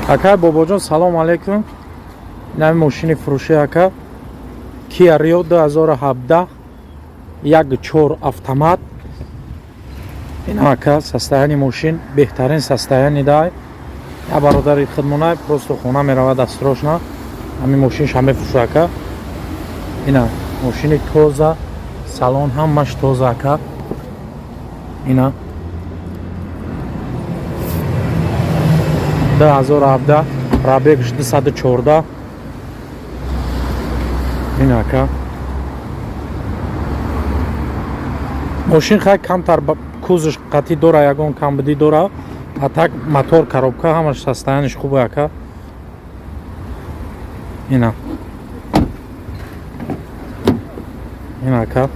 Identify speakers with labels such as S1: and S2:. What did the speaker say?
S1: Ака Бобоҷон, салом алейкум. Инами мошини фурӯшӣ, ака, Kia Rio 2017, 1.4 автомат. Ина, ака, состояние мошин беҳтарин состояние дай. Я бародари хидмонай, просто хона меравад дастрошна, ҳамин мошинша мефурӯша, ака. Ина, мошини тоза, салон ҳамаш тоза, ака. Ина, 2017, пробегш 214. Ин, ака, мошин хай камтар кузовш қатӣ дора, ягон камбудӣ дора, а так мотор, коробка, ҳамаш состояниеш хубе, ака. Ина, ин, ака.